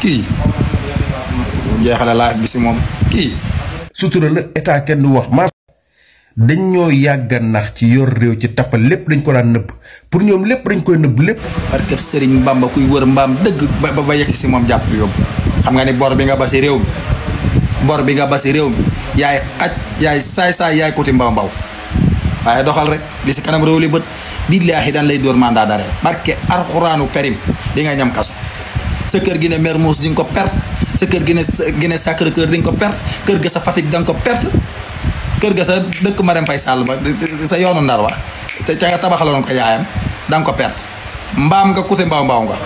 kii jeexale live bi si moom kii. sutura la état kenn du wax dañ ñoo yàgga nax ci yor réew ci tappal lépp dañ ko daan nëbb pour ñoom lépp dañ koy nëbb lépp. parce que Serigne Bamba kuy wër mbaam dëgg ba yegg si moom jàpp yóbbu xam nga ni bor bi nga basi réew mi bor bi nga basi réew mi yaay xaj yaay saay-saay yaay kuti mbaw waaye doxal rek li si kanam réew li bët billaahi daan lay dóor mandat d'arrêt barke alxuraanu karim di nga ñam kaso. sa kër gi ne Mermoz di nga ko perte sa kër gi ne Sacré-Cœur di nga ko perte kër ga sa Fatick da nga ko perte kër ga sa dëkk Marème Faye Sall ba sa yoonu Ndar wa te ca nga tabaxaloon ko yaayam da nga ko perte mbaam nga kuti mbaw nga waaw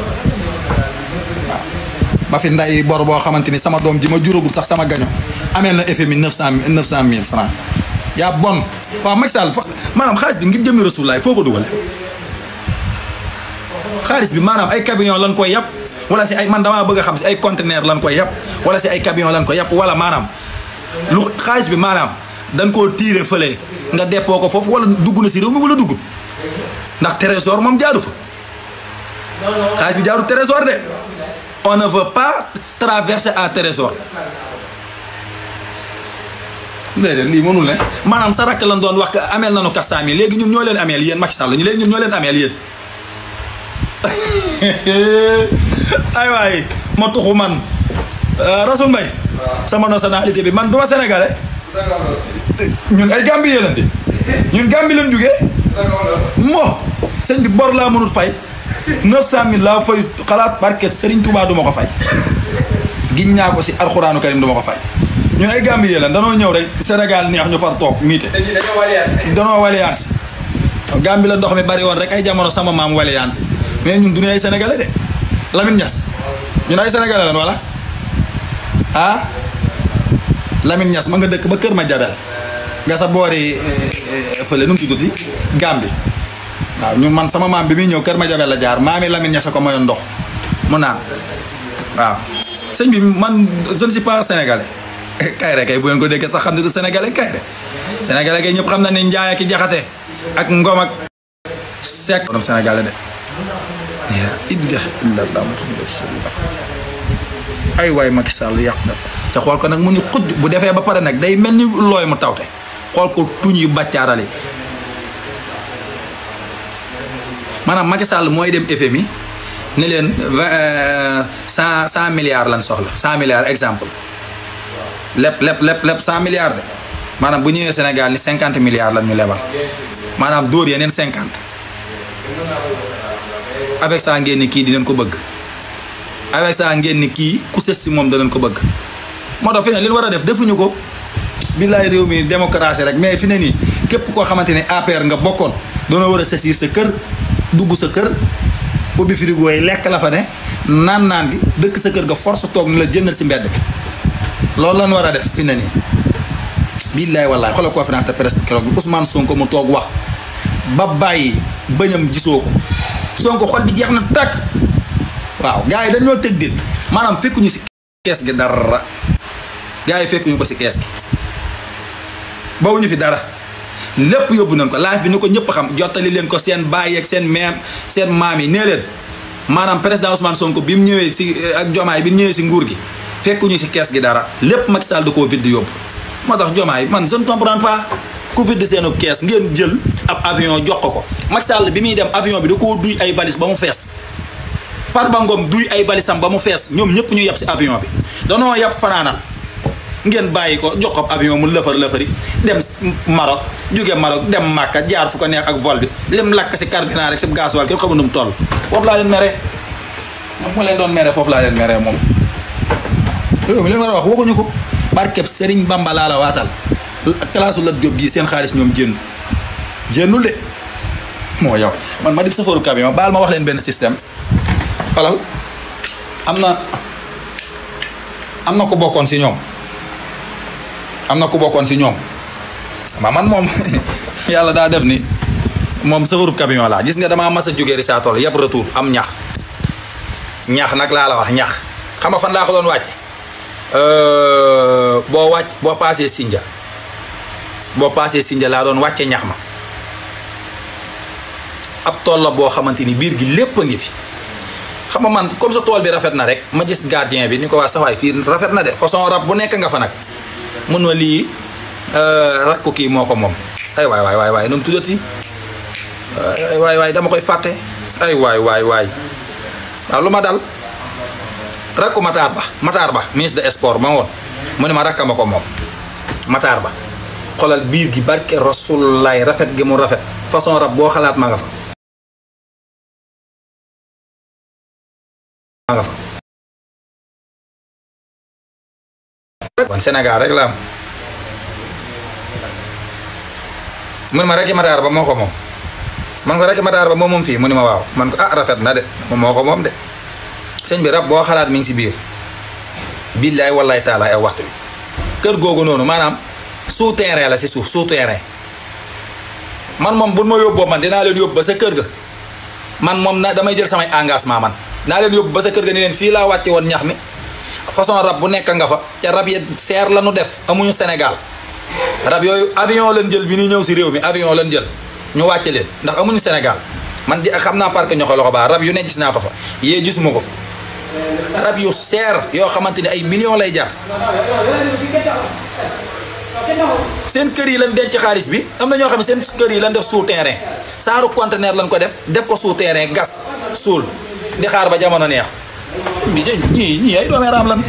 ba fi nday bor boo xamante ni sama doom ji ma juragul sax sama gaño ameel na FMI 900 000 francs yaa bon waaw Macky Sall maanaam xaalis bi ngir jëmmi Rasulaay foo ko dugale xaalis bi maanaam ay camion lan koy yàpp wala si ay man damaa bëgg a xam si ay conteneur lan koy yàpp wala si ay camion lan koy yàpp wala maanaam lu xaalis bi maanaam dañ koo tiire fële nga deppoo ko foofu wala dugg na si réew mi wala dugg ndax trésor moom jaaru fa xaalis bi jaaru trésor de on ne veut pas traverser à trésor déedéet lii mënul ne maanaam sa rakk lan doon wax ameel nañu 400 000 léegi ñun ñoo leen ameel yéen Macky Sall ñu léegi ñun ñoo leen ameel yéen ay waay ma tuxu man Rasoul Mbaye sama nationalité bi man duma sénégalais ñun ay Gambie lañ di ñun Gambie lañ jógee moo sëñ bi bor laa mënul fay 900 000 laa fay xalaat barke Serigne Touba duma ko fay giñ ñaa ko si alxuraanu karim duma ko fay ñun ay Gambie lañ danoo ñëw rek Sénégal neex ñu far toog miite danoo waliyaan si Gambie la ndox mi bari woon rek ay jamono sama maam waliyaan si mais ñun duñu ay sénégalais de Lamine Niass ñun ay sénégalais lan wala ah Lamine Niass ma nga dëkk ba Kër Madiabel nga sa boori fële nu mu tuddati Gambie waaw ñu man sama maam bi muy ñëw Kër Madiabel la jaar maami Lamine Niass ko mayoon ndox mu naan waaw sëñ bi man je ne suis pas sénégalais Kayre kay bu ngeen ko déggee sax xam ne du sénégalais Kayre sénégalais kay ñëpp xam na ne Njaay ak Jaxate ak Ngom ak Seck borom sénégalais de ay waay Macky Sall yàq na te xool ko nag mu ni xuj bu defee ba pare nag day mel ni looy mu tawte xool ko tuñ yu bàccaaral yi maanaam Macky Sall mooy dem FMI ne leen 100 milliards lan soxla 100 milliards exemple lépp 100 milliards de maanaam bu ñëwee Sénégal ni 50 milliards lan ñu lebal maanaam dóor yeneen 50 avec ça ngeen ni kii dinañ ko bëgg avec ça ngeen ni kii ku sës si moom danañ ko bëgg moo tax fi ne li ñu war a def defuñu ko billaay réew mi démocratie rek mais fi ne nii képp koo xamante ne APR nga bokkoon doona war a sësiir sa kër dugg sa kër ubbi frigo yi lekk la fa ne naan gi dëkk sa kër ga force toog ni la jëndal si mbedd bi loolu lan war a def fi ne nii billaay wallaay xoolal conférence de presse keroog bi Ousmane Sonko mu toog wax ba bàyyi bëñam gisoo ko Sonko xol bi jeex na tàkk waaw gars yi dañoo tëg din maanaam fekkuñu si kees gi dara gars yi fekkuñu ko si kees gi bawuñu fi dara lépp yóbbu nañ ko live bi ni ko ñëpp xam jottali leen ko seen baay ak seen meem seen maam yi nee leen maanaam président Ousmane Sonko bi mu ñëwee si ak Diomaye bi mu ñëwee si nguur gi fekkuñu si kees gi dara lépp Macky Sall da koo vidde yóbbu moo tax Diomaye man je ne comprends pas ku vidde seenu kees ngeen jël ab avion jox ko Macky Sall bi muy dem avion bi da koo duy ay valise ba mu fees Farba Ngom duy ay valisam ba mu fees ñoom ñëpp ñu yeb si avion bi danoo yeb fanaanal ngeen bàyyi ko jox ko avion mu lëfari dem Maroc jóge Maroc dem Màkka jaar fu ko neex ak vol bi lim lakk si carburant rek si gasoil képp xamu nu mu toll foofu laa leen mere moom ma leen doon mere foofu laa leen mere moom réew mi leen war a wax waxuñu ko barkeb Serigne Bamba laa la waatal classe Lat Diop gii seen xaalis ñoom jénnul de moo yow man ma dib safaru camion baal ma wax leen benn système xalal am na ko bokkoon si ñoom man moom yàlla daa def ni moom safaru camion laa gis nga damaa mas a jógee Richard Toll yëpp retour am ñax nag laa la wax ñax xam nga fan laa ko doon wàcce boo paasee Sindia laa doon wàcce ñax ma ab tool la boo xamante ni biir gi lépp a ngi fi xam nga man comme sa tool bi rafet na rek ma gis gardien bi ni ko waa sawaay fii rafet na de façon rab bu nekk nga fa nag mun ma lii rakku kii moo ko moom ay waay nu mu tuddati waay dama koy fàtte ay waay waaw lu ma dal rakku Matar Ba ministre des sports ma woon mu ne ma rakka ma ko moom Matar Ba xoolal biir gi barke Rasulullaay rafet gi mu rafet façon rab boo xalaat ma nga fa wan Sénégal rek la am mu ne ma rekki Matar Ba moo ko moom man ko rekki Matar Ba moom fii mu ne ma waaw man ko rafet na de moo ko moom de sëñ bi rab boo xalaat mi ngi si biir billaay wallaay taalaay ay waxtu bi kër googu noonu maanaam souterrain la si suuf souterrain man moom bu ma yóbboo man dinaa leen yóbbu ba sa kër ga man moom na damay jël samay engagement man naa leen yóbbu ba sa kër ga ni leen fii laa wàcce woon ñax mi façon rab bu nekk nga fa te rab yi seer la nu def amuñu Sénégal rab yooyu avion lañ jël bi ñuy ñëw si réew mi avion lañ jël ñu wàcce leen ndax amuñu Sénégal man di xam naa parc ñoxo loxo baa rab yu ne gis naa ko fa yee gisuma ko fa rab yu seer yoo xamante ni ay millions lay jar seen kër yi lañ denc xaalis bi am na ñoo xam ne seen kër yi lañ def souterrain saaru conteneur lañ ko def ko souterrain gas suul di xaar ba jamono neex ñii ay doomi raam lan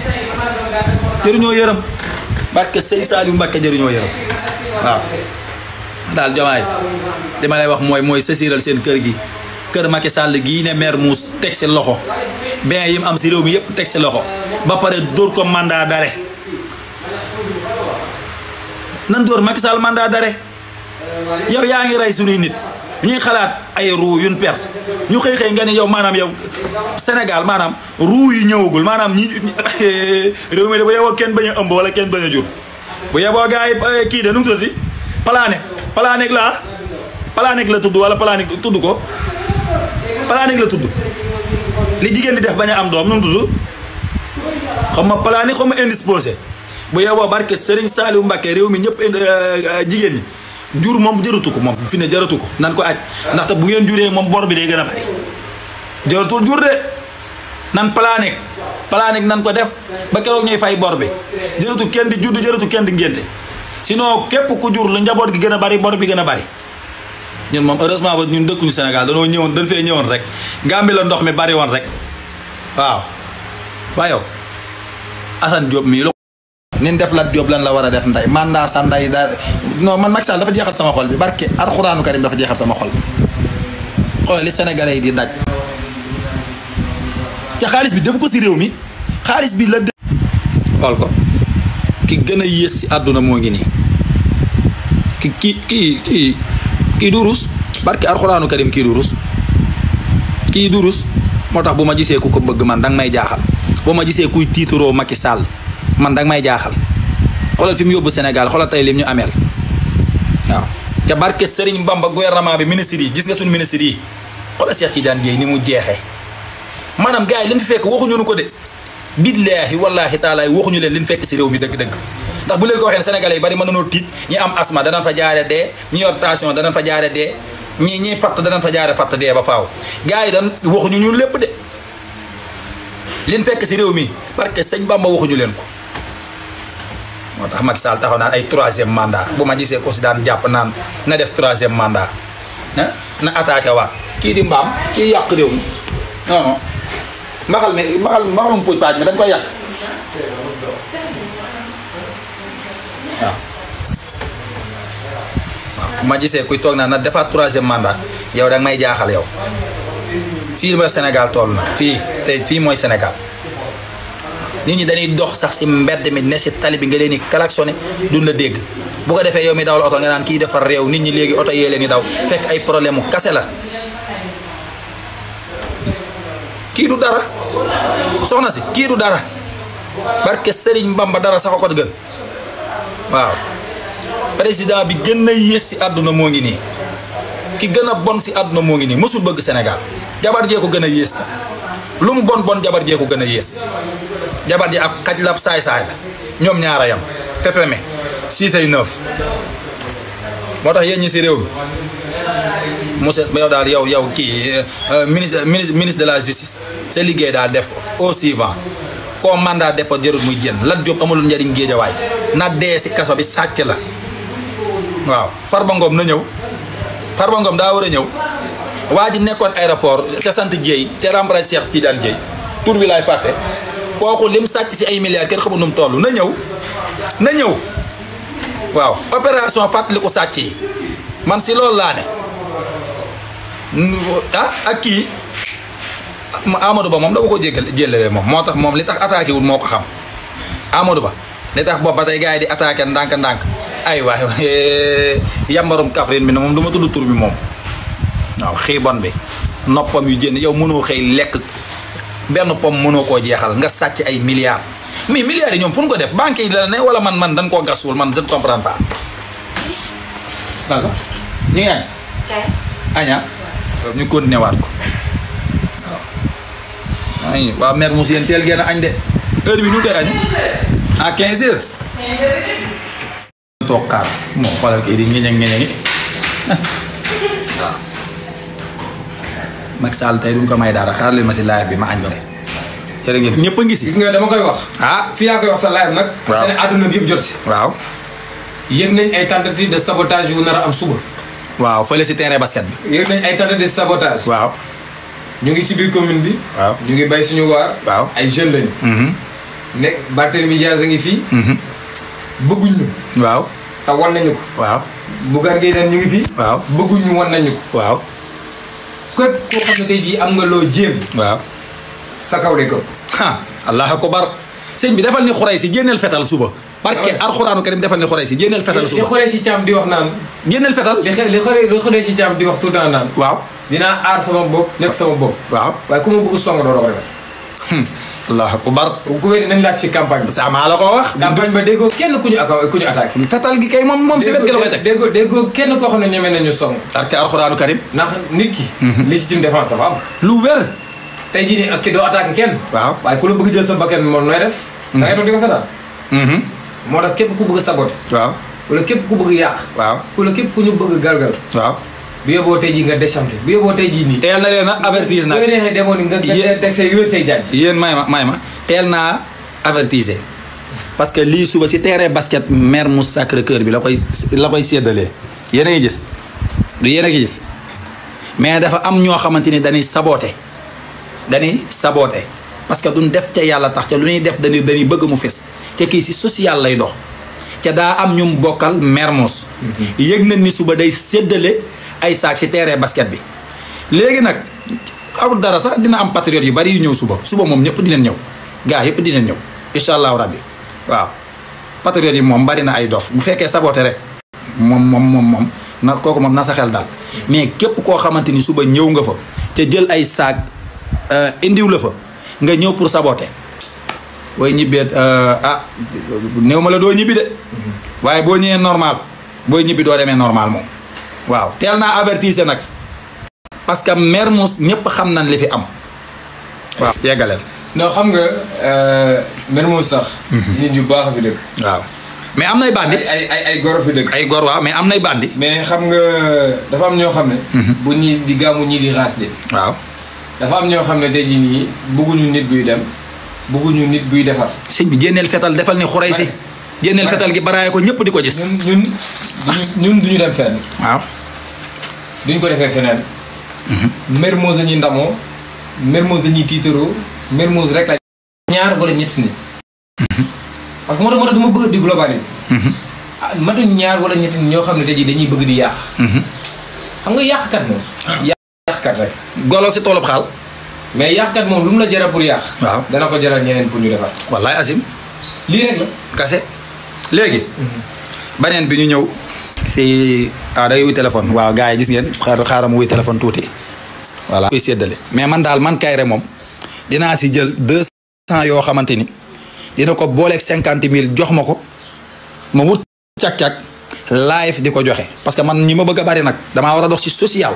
jëruñoo yërëm barke sëñ Saliou Mbacké jëruñoo yërëm waaw daal Diomaye li ma lay wax mooy sësiral seen kër gi kër Macky Sall gii ne maire Mouss teg si loxo bien yi mu am si réew mi yëpp teg si loxo ba pare dóor ko mandat d'arrêt nan dóor Macky Sall mandat d'arrêt yow yaa ngi rey suñuy nit ñuy xalaat ay ruu yuñ perte ñu xëy nga ne yow maanaam yow Sénégal maanaam ruu yi ñëwagul maanaam ñi réew mi de bu yeboo kenn bañ a ëmb wala kenn bañ a jur bu yeboo gars yi kii de nu mu tuddati Planète la tudd wala Planète tudd ko Planète la tudd li jigéen di def bañ a am doom nu mu tudd xam ma Planète xam ma indisposé bu yeboo barke Serigne Saliou Mbacké réew mi ñëpp jigéen ñi jur moom jëratu ko moom fi ne jaratu ko nan ko aj ndaxte bu ngeen juree moom bor bi day gën a bari jaratul jur de nan Planète nan ko def ba keroog ñuy fay bor bi jëratu kenn di judd jëratu kenn di ngénte sinon képp ku jur lu njaboot gi gën a bari bor bi gën a bari ñun moom heureusement ba ñun dëkkuñu Sénégal dañ fee ñëwoon rek Gambie la ndox mi bari woon rek waaw yow Assane Diop mii nin def Lat Diop lan la war a def nday mandat sa nday da non man Macky Sall dafa jeexal sama xol bi barke alxuraanu karim dafa jeexal sama xol xoolal li sénégalais yi di daj ca xaalis bi def ko si réew mi xaalis bi la xool ko ki gën a yées si àdduna moo ngi nii kii du rus barke alxuraanu karim kii du rus moo tax bu ma gisee ku ko bëgg man danga may jaaxal bu ma gisee kuy tiituroo Macky Sall man danga may jaaxal xoolal fi mu yóbbu Sénégal xoolal tey lim ñu ameel waaw ca barke Serigne Bamba gouvernement bi ministre yi gis nga suñu ministre yi xoolal Cheikh Tidiane Dièye ni mu jeexee maanaam gars yi li ñu fi fekk waxuñu ko de billaahi wallaahi taalaay waxuñu leen li ñu fekk si réew mi dëgg-dëgg ndax bu leen ko waxee ne sénégalais yi bari mën nañoo tiit ñi am asma danañ fa jaare dee ñi yor tension danañ fa jaare dee ñi fatt danañ fa jaare fatt dee ba faaw gars yi dan waxuñu ñu lépp de li ñu fekk si réew mi parce que sëñ Bamba waxuñu leen ko moo tax Macky Sall taxaw naan ay 3e mandat bu ma gisee ko si daan jàpp naan na def 3e mandat na attaqué waat kii di mbaam kii yàq réew mi non mbaxalum puuj paaj mi dañ koy yàq waaw bu ma gisee kuy toog naa na defaat 3e mandat yow danga may jaaxal yow fii ba Sénégal toll na fii mooy Sénégal nit ñi dañuy dox sax si mbedd mi ne si tali bi nga leen di klaxonné duñ la dégg bu ko defee yow mi dawal oto nga naan kii defar réew nit ñi léegi oto yee leen di daw fekk ay problème mu kase la kii du dara soxna si kii du dara barke Serigne Bamba dara sax ko gën waaw président bi gën a yées si àdduna moo ngi nii ki gën a bon si àdduna moo ngi nii mësul bëgg Sénégal jabar jee ko gën a yées na lu mu bon jabar jee ko gën a yées jabar ji ab xaj la saay-saay la ñoom ñaara yam pepeme 6 ay 9 moo tax yéen ñi si réew mi monsieur yow daal yow kii ministre de la justice sa liggéey daal def ko au suivant koo mandat dépôt jarul muy génn Lat Diop amulul njariñ Géejawaay na dee si kaso bi sàcc la waaw Farba Ngom na ñëw Farba Ngom daa war a ñëw waa ji nekkoon aéroport te sant Dieye te remplacé Cheikh Tidiane Dieye tur bi laay fàtte kooku lim sàcc si ay milliards kenn xamul nu mu toll na ñëw waaw opération fàttaliku sàcc yi man si loolu laa ne ak kii Amadou Ba moom dama ko jëlale moom moo tax moom li tax attaqué wul moo ko xam Amadou Ba li tax boobu ba tey gars yi di attaqué ndànk-ndànk ay waay yambarum Kaffrine bi ne moom du ma tudd tur bi moom waaw xiibon bi noppam yu jënd yow mënoo xëy lekk benn pomme mënoo koo jeexal nga sàcc ay milliards mais milliards yi ñoom fu ñu ko def banque yi la ne wala man dañ koo gasul man je ne comprends pas. d'accord ñu ngi añ. aña ñu continué waat ko waaw. waaw mère Moussa yéen teel ngeen a añ de heure bi ñu koy añ à 15 heures. toog xaar moo xoolal kii di ngeñe waaw. Macky Sall tey duñ ko may dara xaar leen ma si live bi ma añ ba rek. jërë ngeen ñëpp a ngi si. gis nga dama koy wax. fii laa koy wax sa live nag. waaw seen àdduna bi yëpp jot si. waaw. yëg nañ ay tentative de sabotage yu nar a am suba. waaw fële si terrain basket bi. yëg nañ ay tentative de sabotage. waaw. ñu ngi ci biir commune bi. waaw ñu ngi bay suñu waar. waaw ay jeunes lañu. ne Barthélémy Dias a ngi fii. bëgguñ ñu. waaw. te wan nañu ko. waaw. Bougane Gueye Dany ñu ngi fii. waaw bëgguñ ñu wan nañu ko. waaw. képp koo xam ne tey jii am nga loo jéem. waaw. sa kaw lay ko. allah akbar sëñ bi defal ni xurey si génneel fetal suba. barke alxuraanu karim defal ni xurey si génneel fetal suba. li xurey si caam di wax naan. génneel fetal. li xurey si caam di wax tout le temps naan. waaw. dinaa aar sama bopp nekk sama bopp. waaw waaye ku ma bëgg song doo ko defat. allah akbar. ku wér nañ laaj si campagne bi. sama la ko wax. campagne ba déggoo kenn ku ñu attaqué. fetal gi kay moom si wet gi la koy teg. déggoo kenn koo xam ne ñeme nañu song. barke alxuraanu karim. ndax nit ki. légitime défense dafa am. lu wér. tey jii nii ak doo attaqué kenn. waaw waaye ku la bëgg jël sa bakkan moom nooy def. da ngay doon di ko seetaan. moo tax képp ku bëgg a saboté. waaw wala képp ku bëgg yàq. waaw wala képp ku ñu bëgg galgal. waaw. bu yóbboo tey jii nga déchanté bu yóbboo tey jii nii. teel na leen a avertise nag. bu neexee demoon nga teg say yooyu say jaaj. yéen may ma teel naa avertise parce que lii suba si terrain basket Mermoz Sacré-Cœur bi la koy séddalee yéen a ngi gis du yéen a ngi gis mais dafa am ñoo xamante ni dañuy saboté parce que duñ def ca yàlla tax ca lu ñuy def dañuy bëgg mu fes ca kii si social lay dox ca daa am ñum bokkal Mermoz yëg na ni suba day séddale ay saak si terrain basket bi léegi nag amul dara sax dina am patriote yu bari yu ñëw suba moom ñëpp dinañ ñëw gaa yëpp dinañ ñëw incha allahu rabbi waaw patriote yi moom bari na ay dof bu fekkee saboté rek moom na kooku moom na sa xel daal mais képp koo xamante ni suba ñëw nga fa te jël ay saak indiw la fa nga ñëw pour saboter booy ñibbee néew ma la doo ñibbi de waaye boo ñëwee normal booy ñibbi doo demee normal moom waaw teel naa avertise nag parce que Mermoz ñëpp xam nañ li fi am waaw yeggaleel non xam nga Mermoz sax nit yu baax a fi dëkk waaw mais am nay bandi ay gor a fi dëkk ay gor waaw mais am nay bandi mais xam nga dafa am ñoo xam ne bu ñii di gàmmu ñii di raas de waaw dafa am ñoo xam ne tey jii nii bëgguñu nit buy dem bëgguñu nit buy defar sëñ bi génneel fetal defal ni xurey si génneel fetal gi baraaye ko ñëpp di ko gis ñun duñu dem fenn waaw duñ ko defee feneen Mermoz dañuy ndamoo Mermoz dañuy tiitaroo Mermoz rek la ñaar wala ñett ni parce que moo tax dama bëgg di globaliser matuñ ñaar wala ñett ni ñoo xam ne tey jii dañuy bëgg di yàq xam nga yàqkat moom yàqkat rek golo si toolub xaal mais yàqkat moom lu mu la jaral pour yàq waaw dana ko jaral ñeneen pour ñu defar wallaay asim lii rek la kase léegi baneen bi ñu ñëw si day wuy téléphone waaw gars yi gis ngeen xaaral mu wuy téléphone tuuti voilà koy séddale mais man daal man Kairé moom dinaa si jël 200 yoo xamante ni dina ko booleeg 50 000 jox ma ko ma wut cag-cag live di ko joxe parce que man ñi ma bëgg a bari nag damaa war a dox si social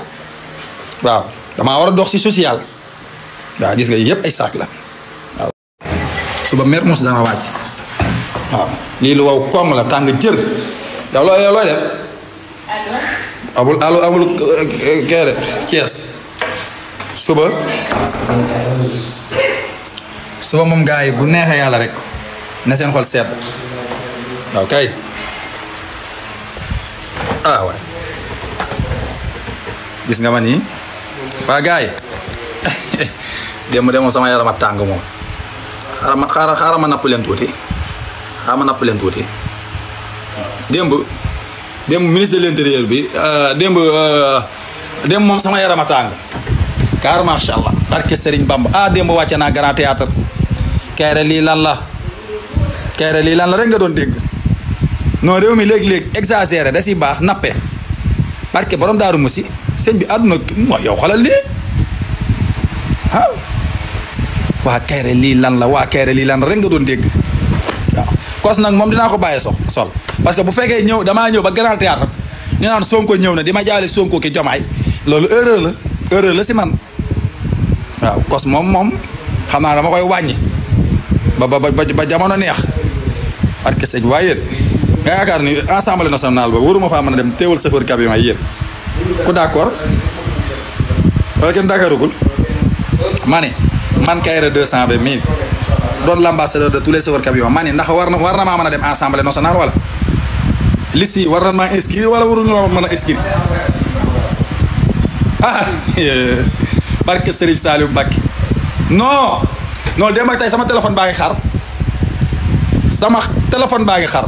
waaw damaa war a dox si social waaw gis nga yëpp ay saak la waaw suba Mermoz dana wàcc waaw lii lu wow koŋ la tàng jër yow looy def amul kee de Thiès suba moom gars yi bu neexee yàlla rek na seen xol sedd waaw kay waay gis nga ma nii waa gars yi démb de moom sama yaram a tàng moom xaaral ma napp leen tuuti démb ministre de l'intérieur bi démb moom sama yaram a tàng car macha allah barke Serigne Bamba démb wàcce naa Grand Théâtre Kairé lii lan la rek nga doon dégg non réew mi léegi-léegi exagéré da si baax nappe barke borom Daaru Musi sëñ bi àdduna mooy yow xalal lii waa Kairé lii lan la rek nga doon dégg waaw kos nag moom dinaa ko bàyyee sol parce que bu fekkee damaa ñëw ba Grand Théâtre ñu naan Sonko ñëw na di ma jaale Sonko ki Jomaay loolu erreur la si man waaw kos moom xam naa dama koy wàññi ba jamono neex parce que sëñ waaye yéen nga yaakaar ni Assemblée nationale ba waruma faa mën a dem teewal chauffeur camion yi yéen ku d'accord wala kenn d'accordul ma ne man Kairé 220 000 doon l'ambassadeur de tous les chauffeurs camions ma ne ndax war na maa mën a dem Assemblée nationale wala liste yi war na maa inscrire wala waruñu mën a inscrire barke Serigne Saliou Mbacké non démb ak tey sama téléphone baa ngi xar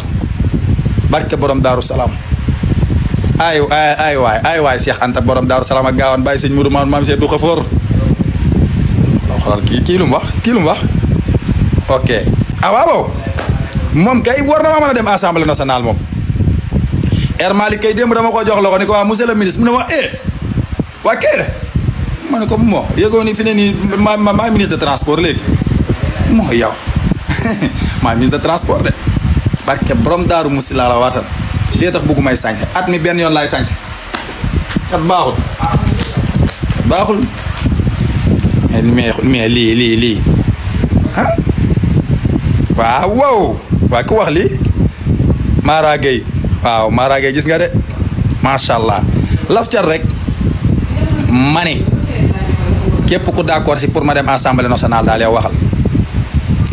barke borom Daaru Salaam ay waay Cheikh Anta borom Daaru Salaam ak Gaawaan bàyyi sëñ Moudou maam Cheikh du xafoor xoolal kii lu mu wax ok waaw moom kay war na maa mën a dem Assemblée nationale moom Air Malick kay démb dama ko jox la ko ni ko waa monsieur le ministre mu ne ma waa Kairé ma ne ko moo yëgoo ni fi ne nii maa ministre de transport léegi moo yow maa ministre de transport de barke borom Daaru Musi laa la waatal lii tax bëggu may sañse at mi benn yoon laay sañse at baaxul mais lii waaw ku wax lii Mara Gueye waaw Mara Gueye gis nga de macha allah laf car rek ma ne képp ku d'accord si pour ma dem Assemblée nationale daal yow waxal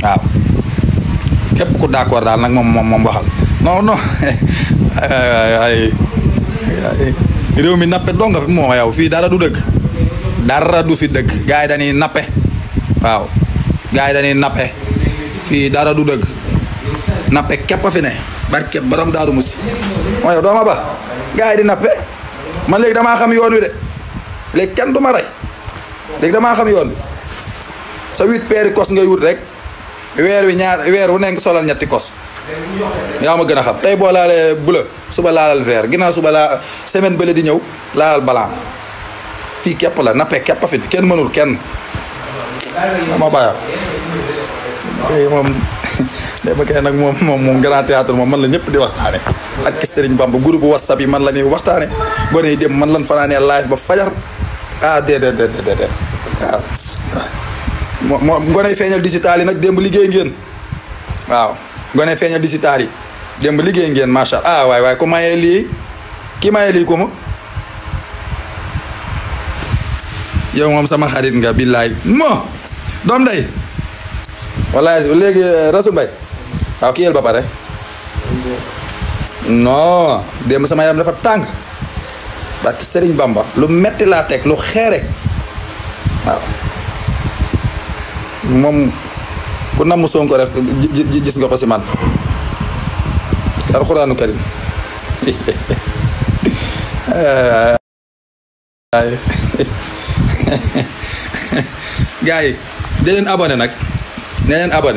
waaw képp ku d'accord daal nag moom waxal non ay réew mi nappe doo nga fi moo yow fii dara du fi dëgg gars yi dañuy nappe waaw gars yi dañuy nappe fii dara du dëgg nappe képp a fi ne barke borom Daaru Musi moo yow dooma ba gars yi di nappe man léegi damaa xam yoon wi de léegi kenn du ma rey léegi damaa xam yoon bi sa 8 paires kos ngay wut rek weer wu nekk solal ñetti kos yaa ma gën a xam tey boo laalee bleu suba laalal vert ginnaaw suba laa semaine bële di ñëw laalal blanc fii képp la nappe képp a fi ne kenn mënul kenn ma bàyyi moom dama kay nag moom Grand Théâtre moom man la ñëpp di waxtaane ak Serigne Bamba groupe WhatsApp yi man la ñuy waxtaane gone yi dem man lan fanaanee live ba fajar déedéet waaw moo gone feeñal digital yi nag démb liggéey ngeen waaw gone feeñal digital yi démb liggéey ngeen macha allah waay ku mayee lii ki mayee lii ko mu yow moom sama xarit nga billaay doom day wallaay léegi Rasul Mbay waaw ki yel ba pare non démb sama yaram dafa tàng barki Serigne Bamba lu metti laa teg lu xeere waaw moom ku namm Sonko rek gis nga ko si man alxuraanu karim gars yi da leen abonné nag ne leen abonné